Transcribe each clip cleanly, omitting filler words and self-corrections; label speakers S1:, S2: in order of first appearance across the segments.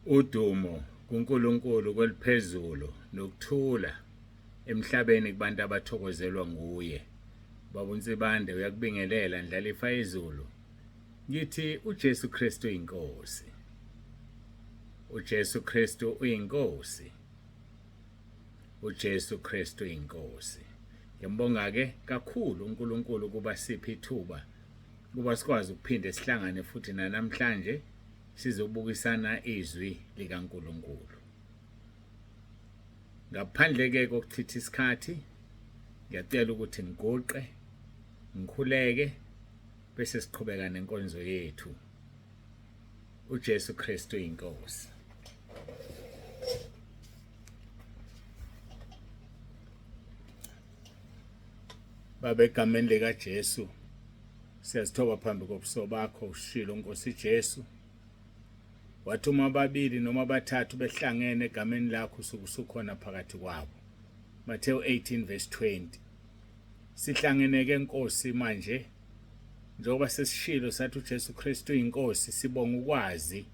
S1: Udumo kuNkulunkulu kweliphezulu nokuthula emhlabeni kubantu abathokozelwa nguye. Baba uNsibande uyakubingelela ndlalifa yezulu. Ngithi uJesu Kristu uyinkosi. UJesu Kristu uyinkosi. UJesu Kristu uyinkosi. Ngiyambonga ke kakhulu uNkulunkulu ukuba siphe ithuba ukuba sikwazi ukuphinde sihlangane futhi nanamhlanje sizobukisana izwi likaNkulunkulu. Ngaphandle-ke kokuchitha isikhathi, ngiyacela ukuthi ngiguqe, ngikhuleke, bese siqhubeka nenkonzo yethu. UJesu Kristu inkosi. Baba egameni likaJesu siyazithoba phambi kobuso bakho ushilo Nkosi Jesu wathi uma ababili noma abathathu behlangene egameni lakho usuke usukhona phakathi kwabo Matthew 18 verse 20 Sihlangeneke Nkosi manje njengoba sesishilo sathi uJesu Kristu uyinkosi sibonga ukwazi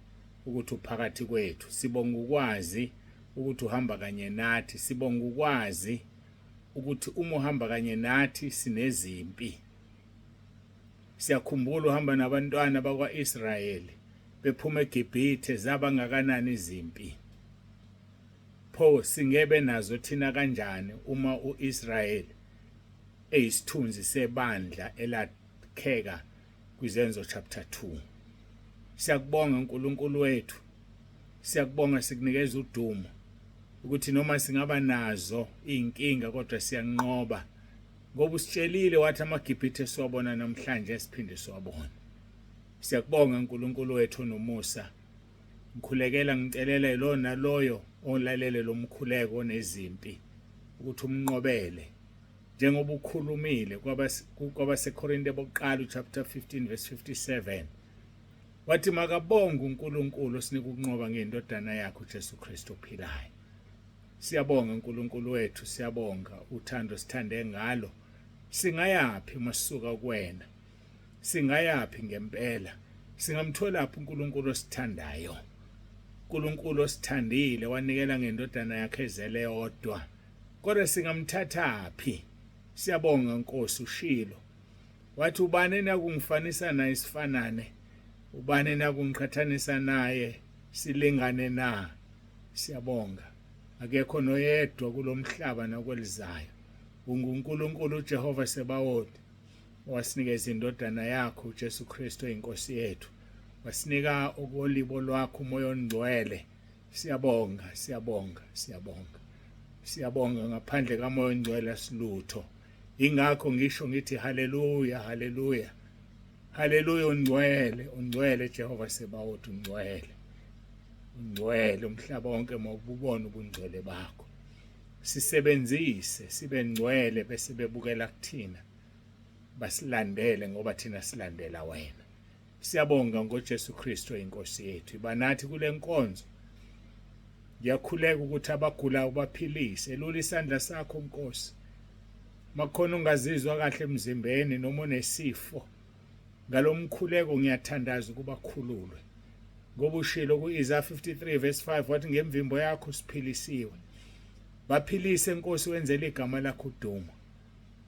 S1: ukuthi uphakathi kwethu sibonga ukwazi ukuthi uhamba kanye nathi sibonga ukwazi ukuthi uma uhamba kanye nathi sinezimpi Siyakhumbula uhamba nabantwana bakwa-Israyeli bephuma eGibhithe zaba ngakanani izimpi. Pho singebe nazo thina kanjani uma u-Israyeli eyisithunzi sebandla elakheka kwiZenzo chapter 2. Siyakubonga uNkulunkulu wethu. Siyakubonga sikunikeza udumo ukuthi noma singaba nazo izinkinga kodwa siyanqoba ngoba usitshelile wathi amaGibhithe esiwabona namhlanje siphinde siwabone. Siyakubonga uNkulunkulu wethu onomusa. Ngikhulekela ngicelela lo naloyo olalele lo mkhuleko onezimpi ukuthi umnqobele njengoba ukhulumile kwabaseKorinte bokuqala uchapter 15 verse 57 wathi makabonge uNkulunkulu osinika ukunqoba ngendodana yakhe uJesu Kristu ophilayo. Siyabonga uNkulunkulu wethu, siyabonga uthando sithande ngalo. Singayaphi uma sisuka kuwena? Singayaphi ngempela? Singamtholaphi uNkulunkulu osithandayo? uNkulunkulu osithandile wanikela ngendodana yakhe ezele yodwa. Kodwa singamthathaphi? Siyabonga Nkosi ushilo. Wathi ubani nakungifanisa naye sifanane? Ubani nakungiqhathanisa naye silingane na? Siyabonga. Akekho noyedwa kulomhlaba nakwelizayo. UnguNkulunkulu uJehova Sebawoti owasinikeza indodana yakho uJesu Kristu inkosi yethu. Wasinika okolibo lwakho umoya ongcwele. Siyabonga, siyabonga, siyabonga. Siyabonga ngaphandle kamoya ongcwele asilutho. Ingakho ngisho ngithi haleluya, haleluya. Haleluya ungcwele, ungcwele Jehova Sebawoti ungcwele. Ungcwele umhlaba wonke mawububona ubungcwele bakho. Sisebenzise sibe ngcwele bese bebukela kuthina. Basilandele ngoba thina silandela wena. Siyabonga ngoJesu Kristu inkosi yethu. Iba nathi kule nkonzo. Ngiyakhuleka ukuthi abagulayo ubaphilise. Elula isandla sakho Nkosi. Makhona ungazizwa kahle emzimbeni noma unesifo. Ngalomkhuleko ngiyathandaza ukuba khululwe. Ngoba ushilo ku-Isaya 53 verse 5 wathi ngemvimbo yakho siphilisiwe. Baphilise Nkosi wenzele igama lakho udumo.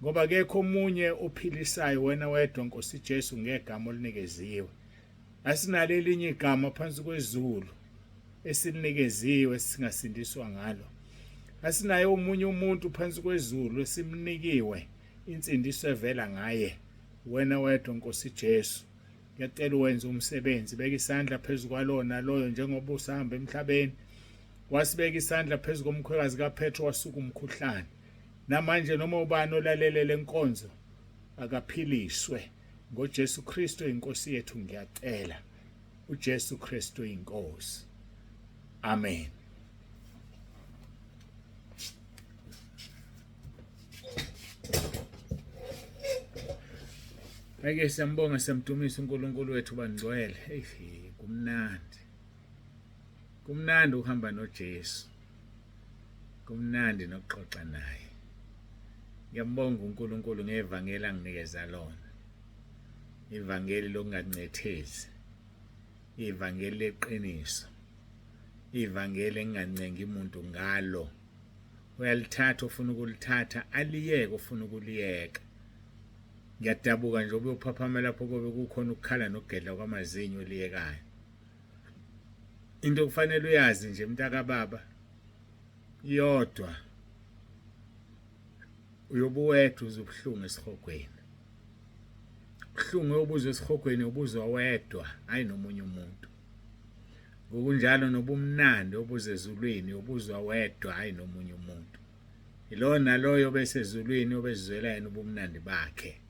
S1: Ngoba akekho omunye ophilisayo wena wedwa Nkosi Jesu ngegama olinikeziwe. Asinalo elinye igama phansi kwezulu esilinikeziwe esingasindiswa ngalo. Asinaye omunye umuntu phansi kwezulu esimnikiwe insindiso evela ngaye. Wena wedwa Nkosi Jesu. Ngiyacela uwenze umsebenzi, beka isandla phezu kwalona loyo njengoba usahamba emhlabeni. Wasibeka isandla phezu komkhwekazi kaPetro wasuka umkhuhlane. Namanje noma ubani olalele lenkonzo akaphiliswe ngoJesu Kristu inkosi yethu ngiyacela. uJesu Kristu inkosi. Amen. Ake siyambonga siyamdumisa uNkulunkulu wethu bangcwele. Hey kumnandi. Kumnandi ukuhamba noJesu. Kumnandi nokuxoxa naye. Ngiyambonga uNkulunkulu ngevangeli anginikeza lona. Ivangeli lokungancethezi. Ivangeli leqiniso. Ivangeli engingancengi umuntu ngalo. Uyalithatha ofuna ukulithatha, aliyeke ofuna ukuliyeka. Ngiyadabuka nje ubuyophaphama lapho kobe kukhona ukukhala nokugedla kwamazinyo oliyekayo. Into okufanele uyazi nje mntakababa yodwa uyobuwedwa uze ubuhlungu esihogweni. Ubuhlungu obuzwa esihogweni ubuzwa wedwa, hayi nomunye umuntu. Ngokunjalo nobumnandi obuze ezulwini ubuzwa wedwa, hayi nomunye umuntu. Yilowo naloyo obesezulwini obezizwela yena ubumnandi bakhe.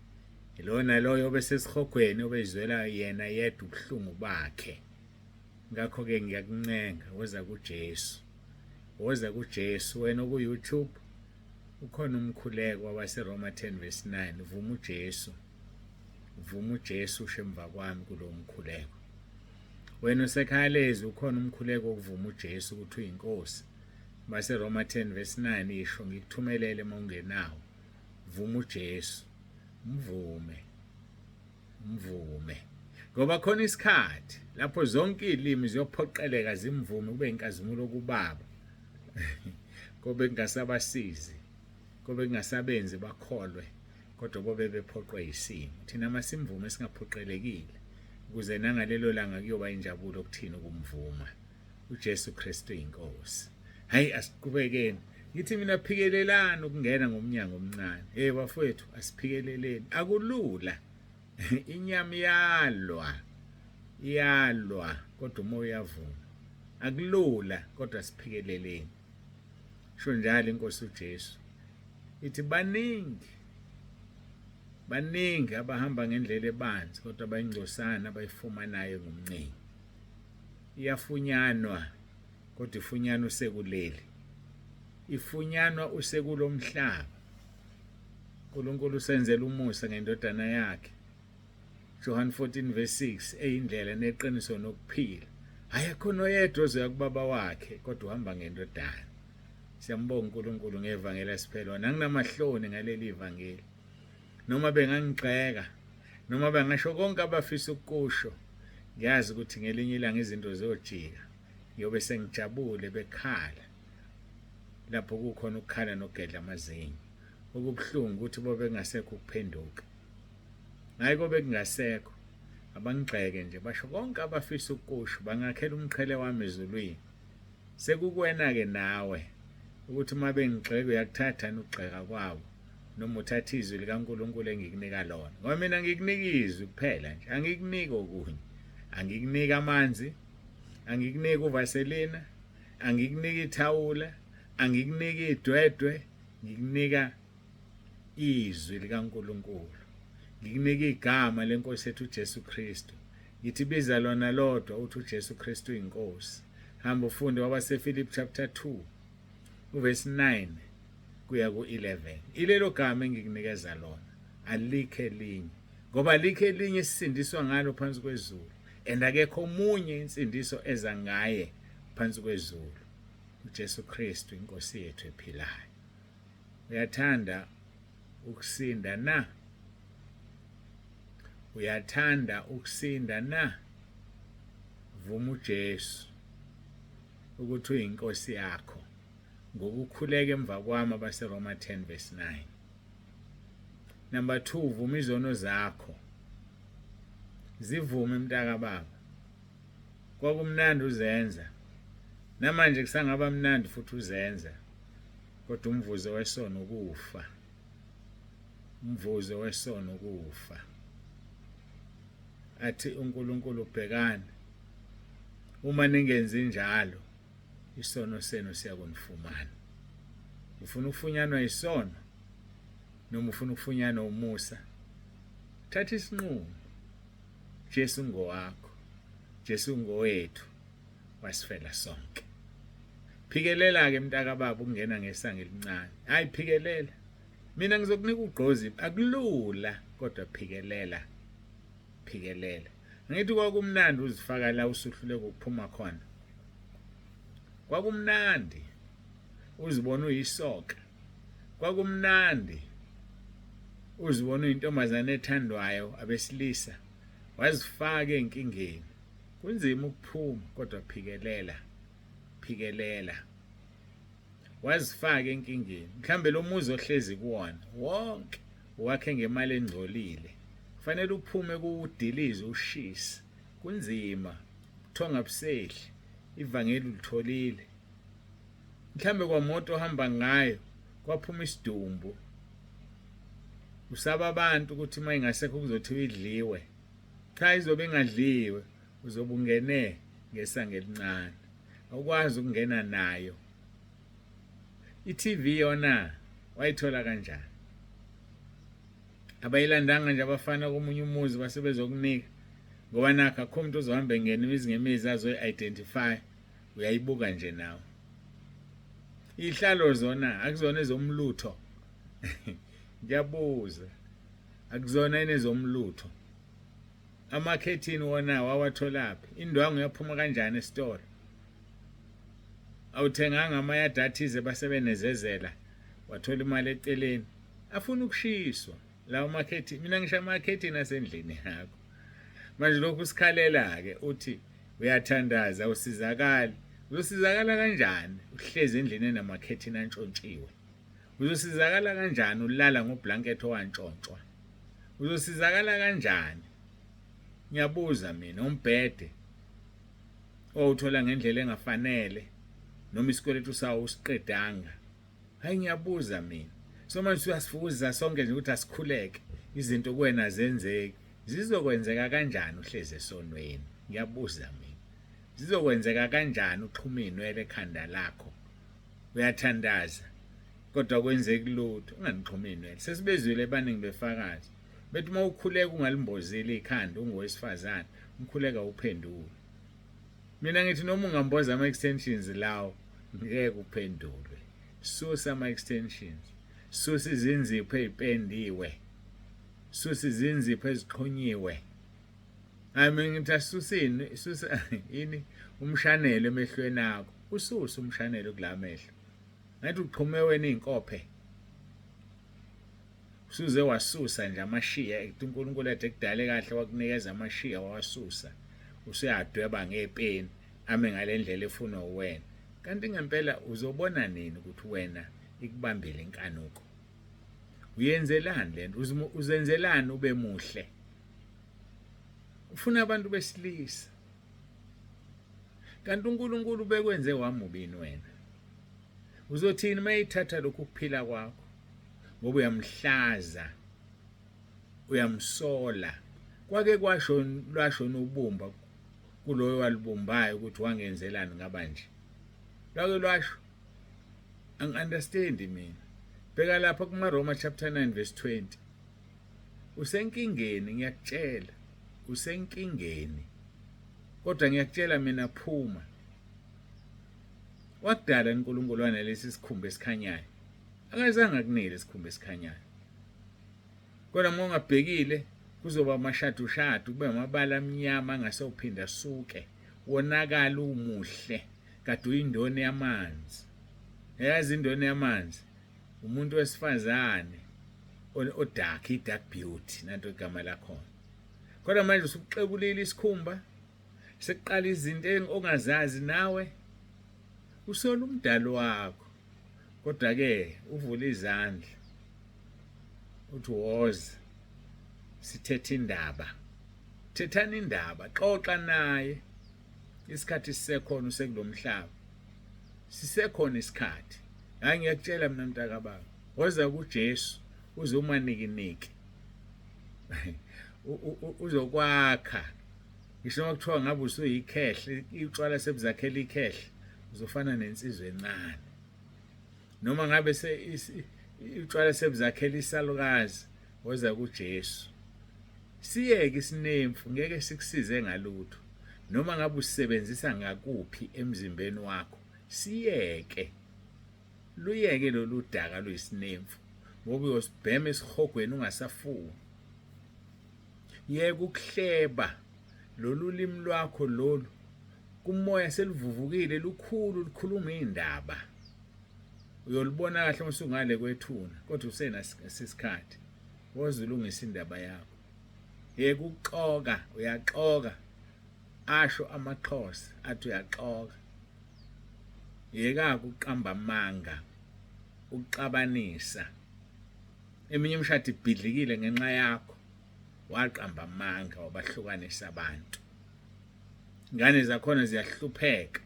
S1: Yilowo naloyo obesesihogweni obezizwela yena yedwa ubuhlungu bakhe. Ngakho-ke ngiyakuncenga, woza kuJesu. Woza kuJesu wena oku-YouTube ukhona umkhuleko wabaseRoma 10 verse 9 vuma uJesu. Vuma uJesu usho emva kwami kulo mkhuleko. Wena osekhaya lezi ukhona umkhuleko wokuvuma uJesu ukuthi uyinkosi. BaseRoma 10 verse 9 isho ngikuthumelele uma ungenawo. Vuma uJesu. Mvume. Mvume. Ngoba khona isikhathi lapho zonke izilimi ziyophoqeleka zimvume kube inkazimulo kuBaba. Kobe kungasabasizi. Kobe kungasabenzi bakholwe kodwa bobe bephoqwe yisimo. Thina masimvume singaphoqelekile ukuze nangalelo langa kuyoba injabulo kuthina ukumvuma. uJesu Kristu inkosi. Hayi asiqhubekeni. Ngithi mina phikelelani ukungena ngomnyango omncane. Hey bafowethu asiphikeleleni. Akulula. Inyama iyalwa. Iyalwa kodwa umoya uyavuma. Akulula kodwa siphikeleleni. Sho njalo inkosi uJesu. Ithi baningi baningi abahamba ngendlela ebanzi kodwa bayingcosana abayifumanayo ngomncingo. Iyafunyanwa kodwa ifunyanwa usekuleli. Ifunyanwa usekulomhlaba. uNkulunkulu usenzela umusa ngendodana yakhe. John 14 verse 6 eyindlela neqiniso nokuphila. Hayi akhona oyedwa ozoya kubaba wakhe kodwa uhamba ngendodana. Siyambonga uNkulunkulu ngevangeli asiphela. Nanginamahloni ngaleli ivangeli. Noma bengangigxeka, noma bangasho konke abafisa ukukusho, ngiyazi ukuthi ngelinye ilanga izinto ziyojika. Ngiyobe sengijabule bekhala lapho kukhona ukukhala nokugedla amazinyo. Okubuhlungu ukuthi bobe kungasekho ukuphenduka. Hayi kobe kungasekho. Abangigxeke nje basho konke abafisa ukukusho, bangakhela umqhele wami ezulwini. Sekukuwena-ke nawe ukuthi uma bengigxeka uyakuthatha nokugxeka kwabo noma uthatha izwi likaNkulunkulu engikunika lona. Ngoba mina ngikunika izwi kuphela nje, angikuniki okunye. Angikunika amanzi, angikunika uvaselina, angikunika ithawula, angikunika idwedwe, ngikunika izwi likaNkulunkulu. Ngikunika igama lenkosi yethu uJesu Kristu. Ngithi biza lona lodwa uthi uJesu Kristu uyinkosi. Hamba ufunde wabaseFilipi chapter 2 uverse 9 kuya ku-11. Ilelo gama engikunikeza lona alikho elinye ngoba alikho elinye esisindiswa ngalo phansi kwezulu and akekho omunye insindiso eza ngaye phansi kwezulu uJesu Kristu inkosi yethu ephilayo. Uyathanda ukusinda na? Uyathanda ukusinda na? Vuma uJesu ukuthi uyinkosi yakho ngokukhuleka emva kwami abaseRoma 10 verse 9. Number 2 vuma izono zakho. Zivume mntaka baba. Kwakumnandi uzenza. Namanje kusangaba mnandi futhi uzenza. Kodwa umvuzo wesono ukufa. Umvuzo wesono ukufa. Athi uNkulunkulu bhekani uma ningenzi njalo isono senu siyakunifumana. Ufuna ukufunyanwa isono noma ufuna ukufunyanwa umusa? Thatha isinqumo. Jesu ngowakho. Jesu ngowethu. Wasifela sonke. Phikelela ke mntaka baba ukungena ngesango elincane. Hayi phikelela. Mina ngizokunika ugqozi akulula kodwa phikelela. Phikelela. Ngithi kwakumnandi uzifaka la usuhluleka ukuphuma khona. Kwakumnandi uzibona uyisoka. Kwakumnandi uzibona uyintombazane ethandwayo abesilisa. Wazifaka enkingeni. Kunzima ukuphuma kodwa phikelela. Ukuphikelela wazifaka enkingeni. Mhlambe lo muzi ohlezi kuwona wonke wakhe ngemali engcolile, kufanele uphume kuwudilize ushise. Kunzima, ubuthongo abusehli, ivangeli ulitholile. Mhlambe kwamoto ohamba ngayo kwaphuma isidumbu, usaba abantu ukuthi uma ingasekho kuzothiwa idliwe. Cha, izobe ingadliwe, uzobe ungene ngesango elincane, awukwazi ukungena nayo. I-TV yona wayithola kanjani? Abayilandanga nje abafana komunye umuzi base bezokunika, ngoba nakho akukho umuntu ozohamba engena imizi ngemizi azoyi-identify, uyayibuka nje nawe. Ihlalo zona akuzona ezomlutho. Ngiyabuza, akuzona yini ezomlutho? Amakhethini wona wawatholaphi? Indwangu yaphuma kanjani esitolo? Awuthenganga amayadi athize base benezezela, wathola imali eceleni. Afuna ukushiswa lawo makhethini. Mina ngisho amakhethini asendlini yakho. Manje lokhu usikhalela-ke uthi uyathandaza awusizakali. Uzosizakala kanjani uhlezi endlini enamakhethini antshontshiwe? Uzosizakala kanjani ulala ngoblanket owantshontshwa? Uzosizakala kanjani? Ngiyabuza mina, umbhede owuthola ngendlela engafanele noma isikweletu sawo usiqedanga. Hayi, ngiyabuza mina. So manje uyasifuza sonke nje ukuthi asikhuleke, izinto kuwena zenzeki. Zizokwenzeka kanjani uhlezi esonweni? Ngiyabuza mina. Zizokwenzeka kanjani uxhuma inwele ekhanda lakho? Uyathandaza kodwa kwenzeki lutho, unganixhumi inwele. Sesibezwile abaningi befakaza bethi uma ukhuleka ungalimbozile ikhanda ungowesifazane, umkhuleka uphendule. Mina ngithi noma ungamboza ama-extensions lawo ngeke uphendulwe. Susa ama-extensions, susa izinzipho ey'pendiwe, susa izinzipho ezixhunyiwe. Hayi, mina ngithi asusini, susa yini umshanelo emehlweni akho, ususe umshanelo kula mehlo. Ngathi uxhume wena iy'nkophe, usuze wasusa nje amashiya ekuthi uNkulunkulu ade kudale kahle wakunikeza amashiya wawasusa, usuyadweba ngepeni ame ngale ndlela efunwa uwena. Kanti ngempela uzobona nini ukuthi wena ikubambile inkanuko? Uyenzelani lento? Uzenzelani ube muhle? Ufuna abantu besilisa. Kanti uNkulunkulu ubekwenze wamubini wena? Uzothini mayithatha lokhu kuphila kwakho? Ngoba uyamhlaza, uyamsola. Kwake kwasho lwasho nobumba kuloyo walubumbayo ukuthi wangenzelani ngaba nje. Lwake lwasho. Angi-understand mina. Bheka lapha kuma-Roma chapter 9 verse 20. Usenkingeni, ngiyakutshela, usenkingeni. Kodwa ngiyakutshela mina, phuma. Wakudala uNkulunkulu wanalesi sikhumba esikhanyayo. Akazange akunike isikhumba esikhanyayo. Kodwa uma ungabhekile kuzoba amashadushadu, kube amabala amnyama angase uphinda asuke. Wonakala umuhle kade uyindoni yamanzi. Yazi indoni yamanzi umuntu wesifazane odark, i-dark beauty nanto igama lakhona. Kodwa manje usuxekulile isikhumba, sekuqala izinto ongazazi nawe, usola umdalo wakho. Kodwa ke uvula izandla uthi woza sithethe indaba. Thethani indaba, xoxa naye isikhathi sisekhona, usekulomhlaba sisekhona isikhathi. Hayi, ngiyakutshela mina mntakababa, woza kuJesu uze umanikiniki uzokwakha. Ngisho noma kuthiwa ngabe usuyikhehle, utshwala sebuzakhela ikhehle, uzofana nensizwa encane. Noma ngabe utshwala sebuzakhela isalukazi, woza kuJesu. Siyeke isinemfu, ngeke sikusize ngalutho. Noma ngabe usebenzisa ngakuphi emzimbeni wakho, siyeke. Luyeke lolu daka luyisinemfu, ngoba uyosibhema esihogweni ungasafuni. Yeka ukuhleba, lolu limi lwakho lolu kumoya seluvuvukile, lukhulu, lukhuluma iy'ndaba. Uyolubona kahle uma usungale kwethuna, kodwa usenasisikhathi. Woza ulungise indaba yakho. Yeka ukuxoka, uyaxoka. Asho amaXhosa athi uyaxoka. Yeka ukuqamba amanga, ukuxabanisa. Eminye imishado ibhidlikile ngenxa yakho. Waqamba amanga wabahlukanisa abantu. Ingane zakhona ziyahlupheka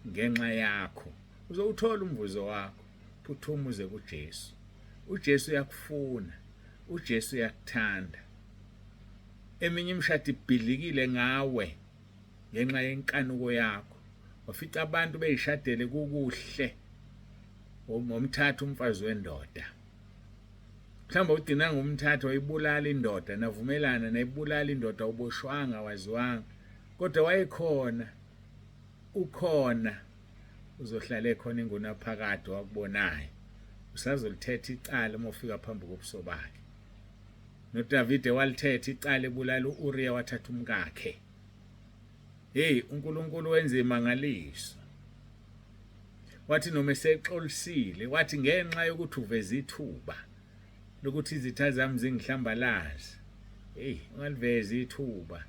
S1: ngenxa yakho. Uzowuthola umvuzo wakho. Phuthuma uze kuJesu. UJesu uyakufuna. UJesu uyakuthanda. Eminye imishado ibhidlikile ngawe ngenxa yenkanuko yakho. Wafica abantu beyishadele kukuhle ngomthatha umfazi wendoda. Mhlawumbe ugcina ngomthatha wayibulala indoda navumelana nayibulala indoda uboshwanga waziwanga kodwa wayekhona ukhona uzohlala ekhona ingunaphakade wakubonayo usazolithetha icala uma ufika phambi kobuso bakhe. NoDavide walithetha icala ebulala u-Uriya wathatha umkakhe. Hey, uNkulunkulu wenza imangaliso. Wathi noma esexolisile, wathi ngenxa yokuthi uveza ithuba lokuthi izitha zami zingihlambalaze. Hey, ungalivezi ithuba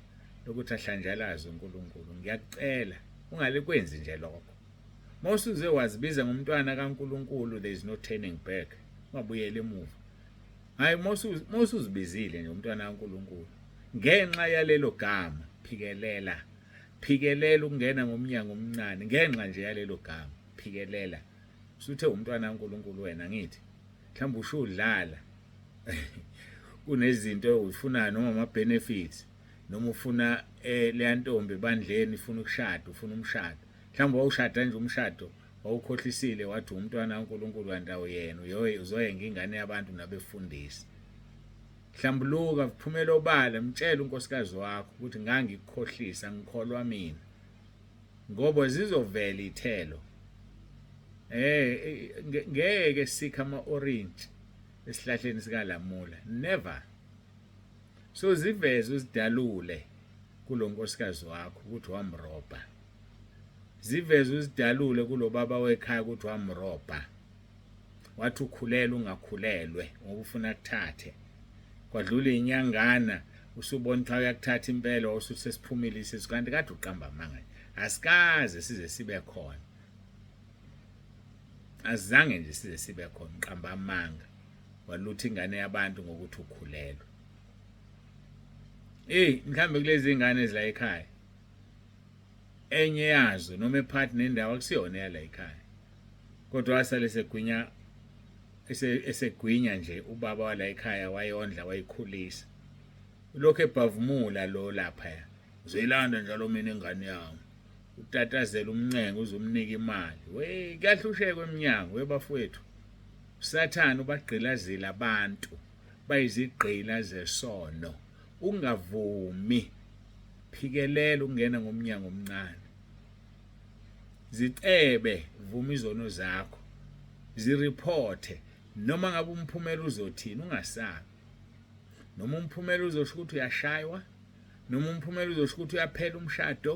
S1: lokuthi ahlanjalazwe uNkulunkulu. Ngiyakucela, ungalikwenzi nje lokho. Mawusuze wazibiza ngomntwana kaNkulunkulu, there is no turning back. Ungabuyeli emuva. Hayi mawusuzibizile nje umntwana kaNkulunkulu ngenxa yalelo gama phikelela phikelela ukungena ngomnyango omncane ngenxa nje yalelo gama phikelela usuthe umntwana kaNkulunkulu wena ngithi mhlawumbe usho udlala kunezinto uzifunayo noma ama benefits noma ufuna eh, leya ntombi ebandleni ifuna ukushada ufuna umshado mhlawumbe wawushada nje umshado Wawukhohlisile wathi umntwana kaNkulunkulu kanti awuyena uyoye uzoyenga ingane yabantu nabefundisi. Hlambuluka phumela obala mtshele unkosikazi wakho ukuthi ngangikukhohlisa ngikholwa mina. Ngoba zizovela ithelo. Eh ngeke sikha ama orange esihlahleni sikalamula never. So ziveze uzidalule kulonkosikazi wakho ukuthi wamrobha. Ziveze uzidalule kulobaba wekhaya ukuthi wamrobha. Wathi ukhulelwe ungakhulelwe ngoba ufuna kuthathe. Kwadlula inyangana usubona ukuthi uyakuthatha impela usuthi sesiphumile isisu kanti kade uqamba amanga. Asikaze size sibe khona. Azange nje size sibe khona uqamba amanga. Walutha ingane yabantu ngokuthi ukhulelwe. Hey mhlambe kulezi ingane ezila ekhaya enye yazo noma ephathi nendawo akusiyona yala ekhaya kodwa wasale segwinya esegwinya nje ubaba wala ekhaya wayondla wayikhulisa ulokhu ebhavumula lo lapha uzoyilanda njalo mina ingane yami utatazela umncengo uzomnika imali we kuyahlushekwa eminyango webafowethu usathane ubagqilazile abantu bayizigqila zesono ungavumi Phikelela ukungena ngomnyango omncane. Zicebe, vuma izono zakho. Ziriphothe noma ngabe umphumela uzothini ungasabi. Noma umphumela uzosho ukuthi uyashaywa, noma umphumela uzosho ukuthi uyaphela umshado,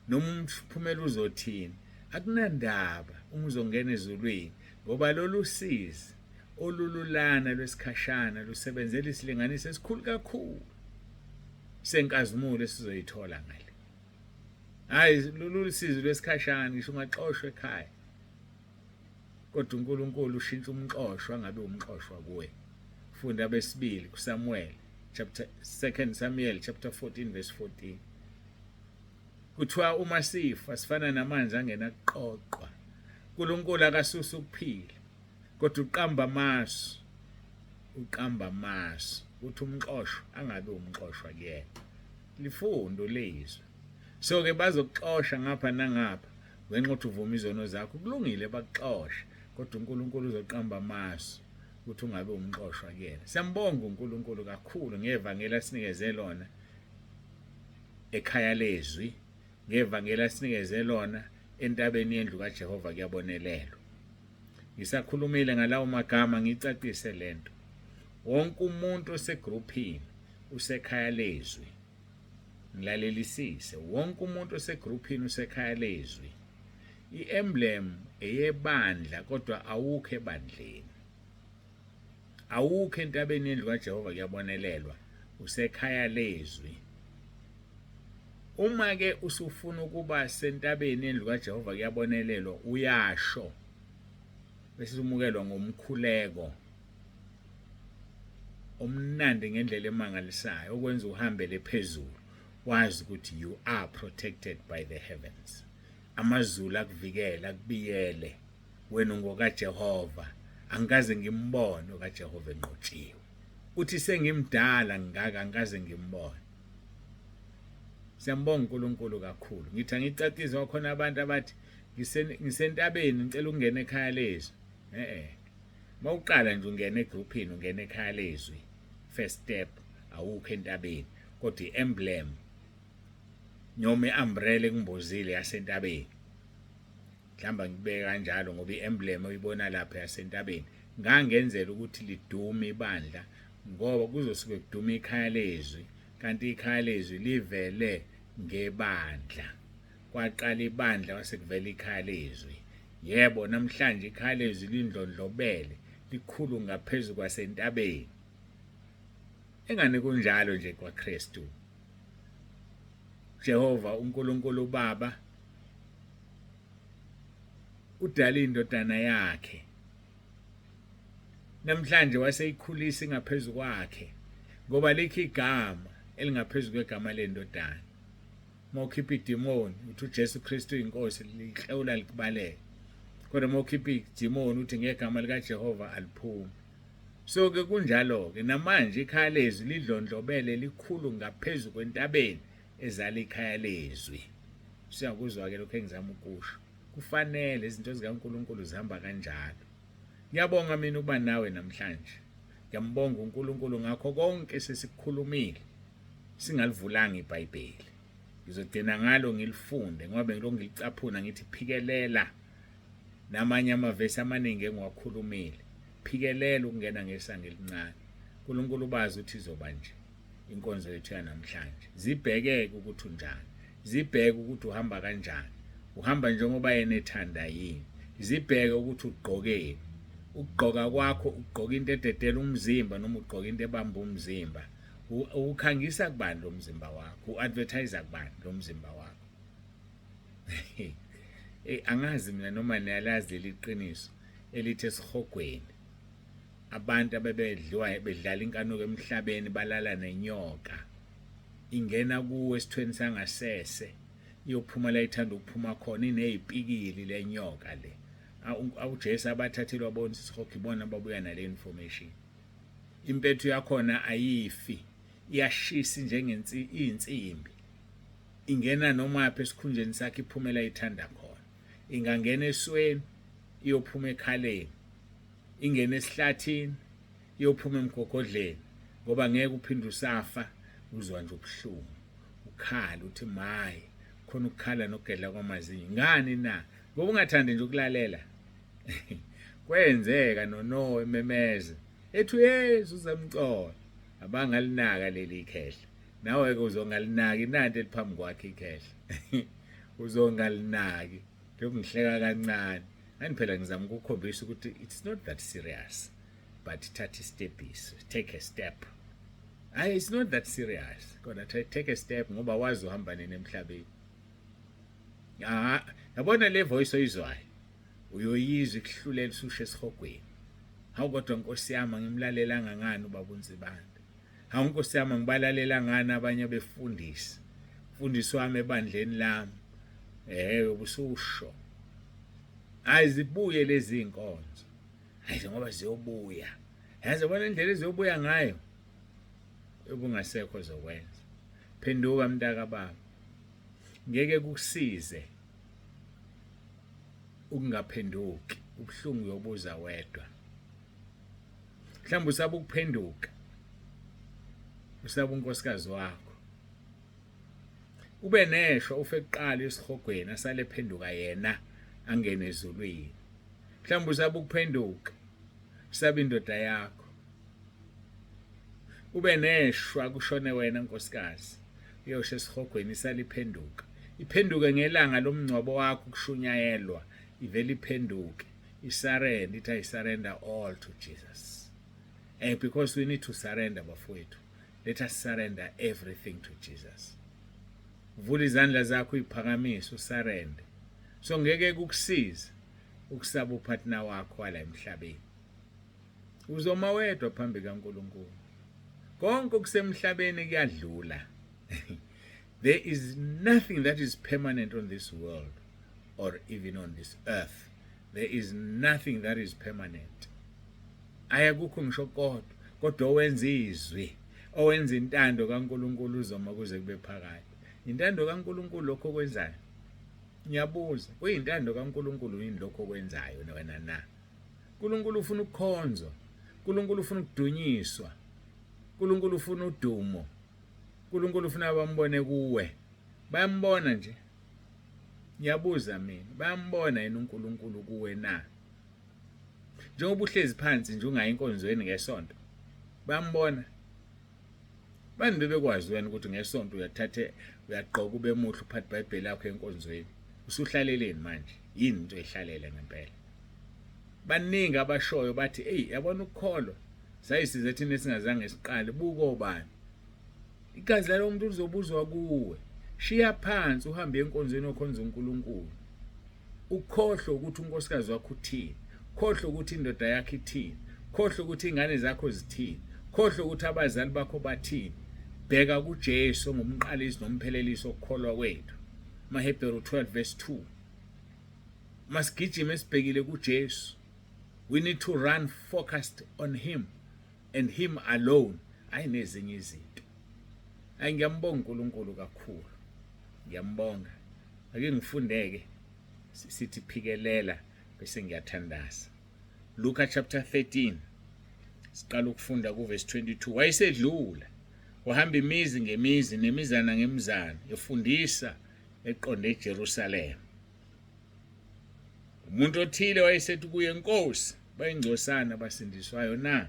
S1: noma umphumela uzothini. Akunandaba uma uzongena ezulwini ngoba lolu sizi olululana lwesikhashana lusebenzela isilinganiso esikhulu kakhulu. Senkazimulo esizoyithola ngale. Hayi lolu sizi lwesikhashana ngisho ungaxoshwa ekhaya. Kodwa uNkulunkulu ushintsha umxoshwa angabe umxoshwa kuwe. Funda abesibili kuSamuel chapter 2 Samuel chapter 14 verse 14. Kuthiwa uma sifa sifana namanzi angenakuqoqwa. uNkulunkulu akasusa ukuphila kodwa uqamba amasu uqamba amasu ukuthi umxoshwa angabe umxoshwa kuyena lifundo lezwi so ke bazokuxosha ngapha nangapha ngenxa ukuthi uvuma izono zakho kulungile bakuxoshe kodwa uNkulunkulu uzoqamba amasu ukuthi ungabe umxoshwa kuyena siyambonga uNkulunkulu kakhulu ngevangeli asinikeze lona ekhaya lezwi ngevangeli asinikeze lona entabeni yendlu kaJehova kuyabonelelwa Ngisakhulumile ngalawo magama ngicacise lento. Wonke umuntu osegruphini usekhaya lezwi. Ngilalelisise, wonke umuntu osegruphini usekhaya lezwi. I-emblem eyebandla kodwa awukho ebandleni. Awukho entabeni yendlu kaJehova kuyabonelelwa. Usekhaya lezwi. Uma ke usufuna ukuba sentabeni yendlu kaJehova kuyabonelelwa uyasho bese umukelwa ngomkhuleko omnandi ngendlela emangalisayo okwenza uhambele phezulu wazi ukuthi you are protected by the heavens. Amazulu akuvikela akubiyele wena ungokaJehova angikaze ngimbone okaJehova enqotshiwe. Uthi sengimdala ngingaka angikaze ngimbone. Siyambonga uNkulunkulu kakhulu. Ngithi angicacise wakhona abantu abathi ngisentabeni ngicela ukungena ekhaya lezwi. Eh eh. Mawuqala nje ungena egroupini ungena ekhaya lezwi. First step awukho entabeni kodwa iemblem noma iumbrella ekumbozile yasentabeni. Mhlawumbe ngibeke kanjalo ngoba i-emblem oyibona lapha yasentabeni ngangenzela ukuthi lidume ibandla ngoba kuzosuke kudume ikhaya lezwi kanti ikhaya lezwi livele ngebandla. Kwaqala ibandla kwase kuvela ikhaya lezwi. Yebo, namhlanje ikhaya lezwi lindlondlobele likhulu ngaphezu kwasentabeni. Engani kunjalo nje kwaKristu. Jehova uNkulunkulu uBaba udala indodana yakhe namhlanje waseyikhulisa ingaphezu kwakhe ngoba likho igama elingaphezu kwegama lendodana. Uma ukhipha idimoni uthi uJesu Kristu uyinkosi lihlewula likubaleke, kodwa uma ukhipha idimoni uthi ngegama likaJehova aliphumi. So ke kunjalo ke namanje ikhaya lezwi lidlondlobele likhulu ngaphezu kwentabeni ezala ikhaya lezwi. Siyakuzwa ke lokho engizama ukusho. Kufanele izinto zikaNkulunkulu zihamba kanjalo. Ngiyabonga mina ukuba nawe namhlanje. Ngiyambonga uNkulunkulu ngakho konke sesikukhulumile singalivulanga iBhayibheli. Ngizogcina ngalo ngilifunde ngoba bengilokhu ngilicaphuna ngithi phikelela namanye amavesi amaningi engiwakhulumile. Phikelela ukungena ngesango elincane. uNkulunkulu ubazi ukuthi izoba nje inkonzo yethu yanamhlanje. Zibhekeke ukuthi unjani. Zibheke ukuthi uhamba kanjani. Uhamba njengoba yena ethanda yini. Zibheke ukuthi ugqokeni. Ukugqoka kwakho ugqoka into ededela umzimba noma ugqoka into ebamba umzimba. Ukhangisa kubani lo mzimba wakho? U-advertise kubani lo mzimba wakho? Hey, angazi mina noma niyalazi leli qiniso elithi esihogweni abantu abebedliwa bedlala inkanuko emhlabeni balala nenyoka ingena kuwe esithweni sangasese iyophuma la ithanda ukuphuma khona inezipikili lenyoka le. UJesu abathathelwa bona isihogo ibona ababuya nale information. Impethu yakhona ayifi, iyashisa njengensi insimbi, ingena noma phi esikhunjeni sakhe iphumela ithanda khona. Ingangena esweni iyophuma ekhaleni, ingene esihlathini iyophuma emgogodleni, ngoba ngeke uphinde usafa uzwa nje ubuhlungu ukhala uthi maye khona ukukhala nokugedla kwamazinyo. Ngani na? Ngoba ungathandi nje ukulalela. Kwenzeka noNoah ememeza ethi uYesu uzamcola, abangalinaka leli khehla. Nawe ke uzongalinaki nanti eliphambi kwakhe ikhehla. Uzongalinaki. Lokhu ngihleka kancane. Ngani phela ngizama ukukhombisa ukuthi it's not that serious, but thatha istepis, take a step. Hayi, it's not that serious, kodwa take a step ngoba wazi uhamba nini emhlabeni. Ah, yabona le voice oyizwayo uyoyizwa ikuhlulela usushe esihogweni. Hawu kodwa Nkosi yami, angimlalelanga ngani ubaba uNsibande? Hawu Nkosi yami, ngibalalela ngani abanye abefundisi? Mfundisi wami ebandleni lami. Eh, ubususho. Hayi zibuye lezi inkonzo. Hayi ngoba ziyobuya. Yazi yabona indlela eziyobuya ngayo. Ubungasekho zokwenza. Phenduka mntaka baba. Ngeke kukusize ukungaphenduki, ubuhlungu uyobuza wedwa. Mhlawumbe usaba ukuphenduka, usaba unkosikazi wakho. Ube neshwa ufe kuqala esihogweni asale phenduka yena angene ezulwini. Mhlawumbe usaba ukuphenduka, usaba indoda yakho. Ube neshwa kushone wena nkosikazi, uyosha esihogweni isale iphenduka. Iphenduke ngelanga lomngcwabo wakho kushunyayelwa, ivele iphenduke. Isurrender, ithi I surrender all to Jesus. And because we need to surrender bafowethu, let us surrender everything to Jesus. Uvula izandla zakho uyiphakamise usarende. So ngeke kukusize ukusaba upartner wakho wala emhlabeni. Uzoma wedwa phambi kaNkulunkulu. Konke okusemhlabeni kuyadlula. There is nothing that is permanent on this world or even on this earth. There is nothing that is permanent. Ayakukho ngisho kodwa, kodwa owenza izwi, owenza intando kaNkulunkulu uzoma kuze kube phakade. Intando kaNkulunkulu lokho okwenzayo. Ngiyabuza, kuyintando kaNkulunkulu yini lokho okwenzayo wena na? uNkulunkulu ufuna ukukhonzwa. uNkulunkulu ufuna ukudunyiswa. uNkulunkulu ufuna udumo. uNkulunkulu ufuna bambone kuwe. Bayambona nje. Ngiyabuza mina, bayambona yini uNkulunkulu kuwe na? Njengoba uhlezi phansi nje ungayi enkonzweni ngesonto. Bayambona. Bani bebekwazi wena ukuthi ngesonto uyathathe uyagqoka ube muhle uphathe iBhayibheli lakho enkonzweni. Usuhlaleleni manje? Yini into ehlalele ngempela? Baningi abashoyo bathi, "Ey, yabona ukukholwa sayisize thina esingazange siqale buka obani." Igazi lalowo muntu lizobuzwa kuwe. Shiya phansi uhambe enkonzweni okhonza uNkulunkulu. Ukhohlwe ukuthi unkosikazi wakho uthini. Khohlwe ukuthi indoda yakho ithini. Khohlwe ukuthi ingane zakho zithini. Khohlwe ukuthi abazali bakho bathini. Bheka kuJesu ongumqalisi nomphelelisi okukholwa kwethu. AmaHebheru 12 verse 2. Masigijime sibhekile kuJesu. We need to run focused on him and him alone. Hayi nezinye izinto. Hayi ngiyambonga uNkulunkulu kakhulu. Ngiyambonga. Ake ngifundeke sithi phikelela bese ngiyathandaza. Luka chapter 13 siqala ukufunda kuverse 22. Wayesedlula wahamba imizi ngemizi nemizana ngemizana efundisa eqonde eJerusalema. Umuntu othile wayesethi kuye, Nkosi, bayingcosana abasindiswayo na?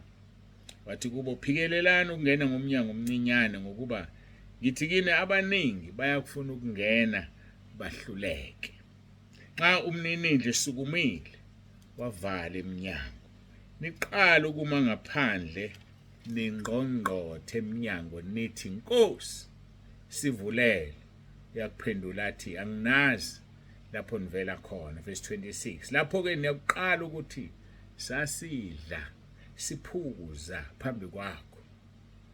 S1: Wathi kubo, Phikelelani ukungena ngomnyango omncinyane, ngokuba ngithi kini abaningi bayakufuna ukungena bahluleke. Nxa umninindlu esukumile wavala iminyango, niqala ukuma ngaphandle ningqongqothe emnyango nithi, Nkosi, sivulele. Uyakuphendula athi, Anginazi lapho nivela khona. Verse 26. Lapho-ke niyakuqala ukuthi sasidla siphuza phambi kwakho,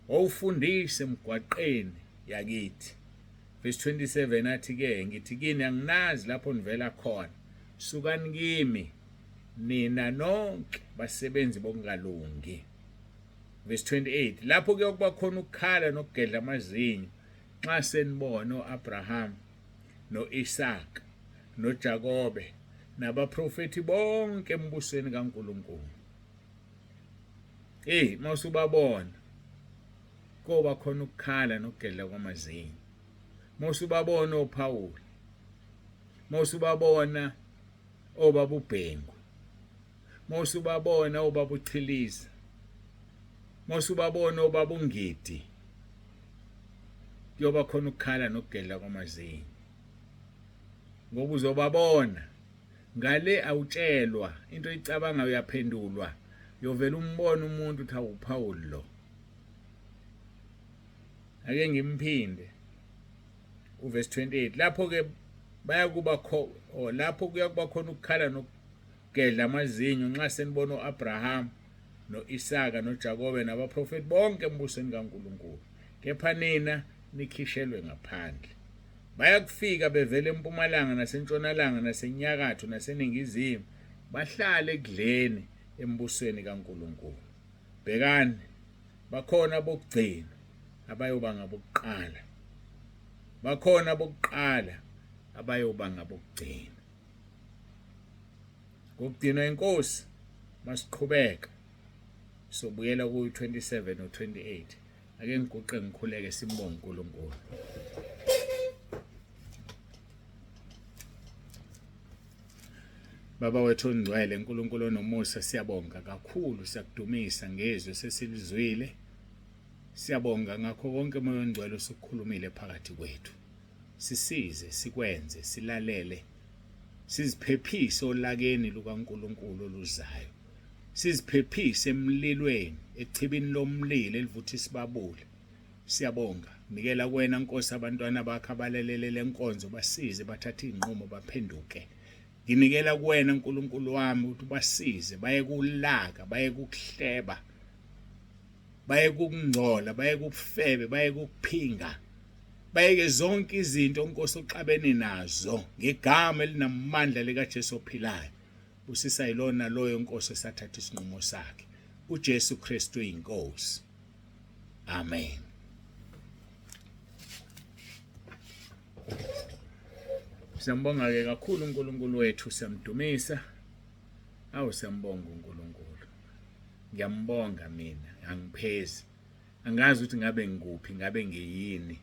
S1: wawufundisa emgwaqeni yakithi. Verse 27 athi-ke, ngithi kini anginazi lapho nivela khona, sukani kimi nina nonke basebenzi bokungalungi. Verse 28 lapho kuyokuba khona ukukhala nokugedla amazinyo nxa senibona o-Abrahama no-Isaka noJakobe nabaprofethi bonke embusweni kaNkulunkulu. Hey, mawusubabona koba khona ukukhala nokugedla kwamazinyo. Mawusubabona oPawulu, mawusubabona obaba uBhengu, mawusubabona obaba uChiliza, mawusubabona obaba uNgidi, kuyoba khona ukukhala nokugedla kwamazinyo ngoba uzobabona ngale awutshelwa into oyicabanga uyaphendulwa uyovela umbona umuntu uthi awuphawuli lo. Ake ngimphinde uverse 28 lapho ke bayakuba kho lapho kuyakuba khona ukukhala nokugedla amazinyo nxa senibona uAbraham no-Isaka noJakobe nabaprofeti bonke embusweni kaNkulunkulu, kepha nina nikhishelwe ngaphandle. Bayakufika bevela empumalanga nasentshonalanga nasenyakatho naseningizimu, bahlale ekudleni embusweni kaNkulunkulu. Bhekani, bakhona abokugcina abayoba ngabokuqala, bakhona abokuqala abayoba ngabokugcina. Ngokugcinwa inkosi masiqhubeka sobuyela ku-27 no-28. Ake ngiguqe ngikhuleke simbonge uNkulunkulu. Baba wethu ongcwele, uNkulunkulu onomusa, siyabonga kakhulu, siyakudumisa ngezwi sesilizwile. Siyabonga ngakho konke moya ongcwele osukukhulumile phakathi kwethu. Sisize sikwenze, silalele, siziphephise olakeni lukaNkulunkulu oluzayo. Siziphephise emlilweni, echibini lomlilo elivutha isibabule. Siyabonga. Nikela kuwena Nkosi abantwana bakho abalalele lenkonzo basize bathathe izinqumo baphenduke. Nginikela kuwena uNkulunkulu wami ukuthi ubasize baye kulaka, baye kukuhleba, baye kukungcola, baye kubufebe, baye kukuphinga. Bayeke zonke izinto Nkosi oxabene nazo ngegama elinamandla likaJesu ophilayo. Busisa yilona loyo Nkosi esathatha isinqumo sakhe. uJesu Kristu inkosi. Amen. Siyambonga ke kakhulu uNkulunkulu wethu, siyamdumisa. Awu siyambonga uNkulunkulu. Ngiyambonga mina, angiphezi. Angazi ukuthi ngabe ngikuphi, ngabe ngiyini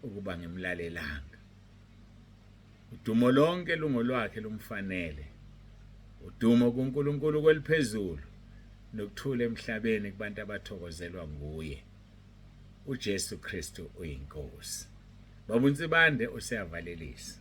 S1: ukuba ngimlalelanga. Udumo lonke lungolwakhe lumfanele. Udumo kuNkulunkulu kweliphezulu nokuthula emhlabeni kubantu abathokozelwa nguye. uJesu Kristu uyiNkosi. Baba uNsibande useyavalelisa.